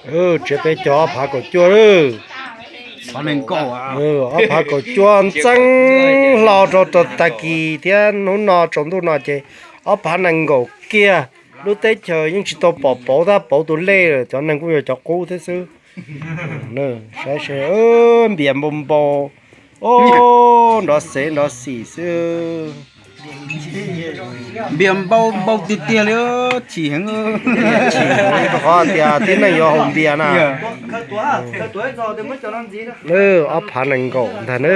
Tsiab peb caug ob phav kaum cuaj lawm. Ob phav kaum cuaj ntxeeb hlo rau rau tag kis thiab hnub no tsaus ntuj no ces ob phav nees nkaum kiag. Lub teb chaws yeej tsis tau pom pauv tab pauv tus lej lawm, cov neeg kuj yog cov qub thiab xwb. Saib seb, npias npau npau, o, nrov xev nrov xim xwb. Npias npau npau tiag tiag li, chim heev. Rau qhov tias tib neeg yuav haus npias na. Lawm ob phav nees nkaum ntag na.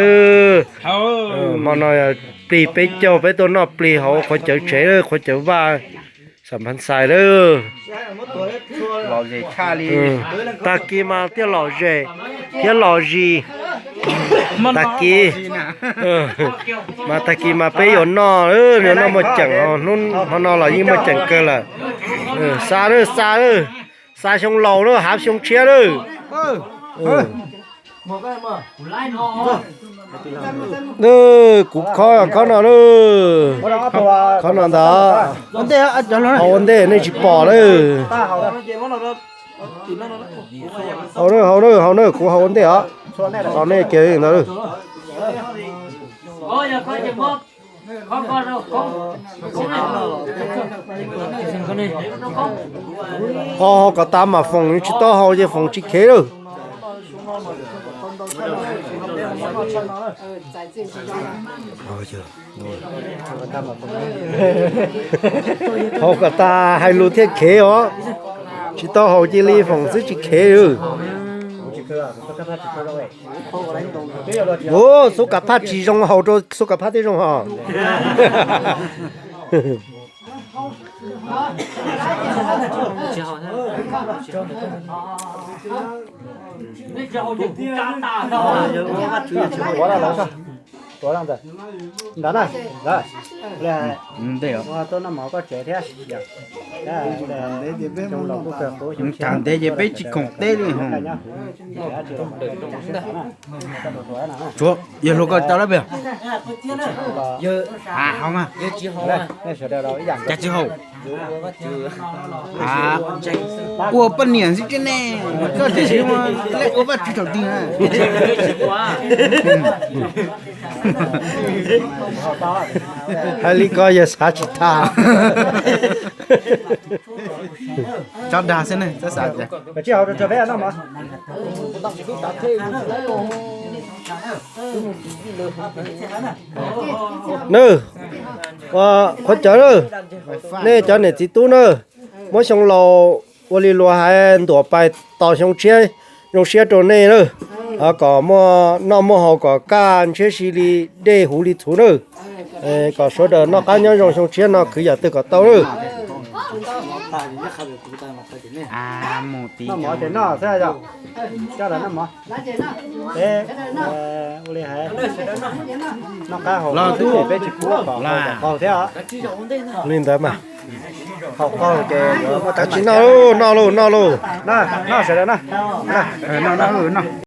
Hmo no plig peb caug, peb tuaj noj plig hauv qhuav cawv tsev lawm, qhuav cawv vaj, xam phav xais lawm. Tag kis mas thiaj lom zem thiab lom zis. Tag kis mas, tag kis mas peb yuav noj, yuav noj muaj ceem, hmo no los yeej muaj ceem kawg lawm. Xa lawm, xa lawm, xa xyoo laus lawm, hav xyoo tshiab lawm. Kuv khob, khob no lawm. Khob no ntag. Haus ua ntej nej tsis pom lawm. Haus na, haus na, haus na, kuv haus ua ntej os. Haus nej kiag ntawd lawm. Ho haus kom tas mas foom tsis tau haus ces foom tsis khev lawm. Haus kom tas hais lus thiaj khev os. Tsis tau haus cia li foom xwb tsis khev. Xub kav phaj tsis zoo, haus rau xub kav phaj thiaj zoo hos. Ntawd na, ntawd. Tuaj noj mov koj tsev thiab. Ntev ces peb tsis khoom teb li. Tsuav yog hluas koj tau lab pem. Cas tsis haus? Ua poj niam xwb tsev ne, koj tsis ua vaj tswv thaum twg na. Hais li ko yog xav tsis tag. Tso dag xwb ne, txhob xav tias. Nws, qhuav cawv na, nej cov niam txiv tub na, muab xyoo laus ua li luag hais ntuam pais tos xyoo tshiab zoo siab rau nej na. Kom muaj noj muaj haus kom kaj ntshiab si li dej huv li txhuv na. Kom sawv daws noj qab nyob zoo xyoo tshiab no khwv yam twg kom tau na. Li ntawd mas. Tsis noj lauj, noj lauj, noj lauj.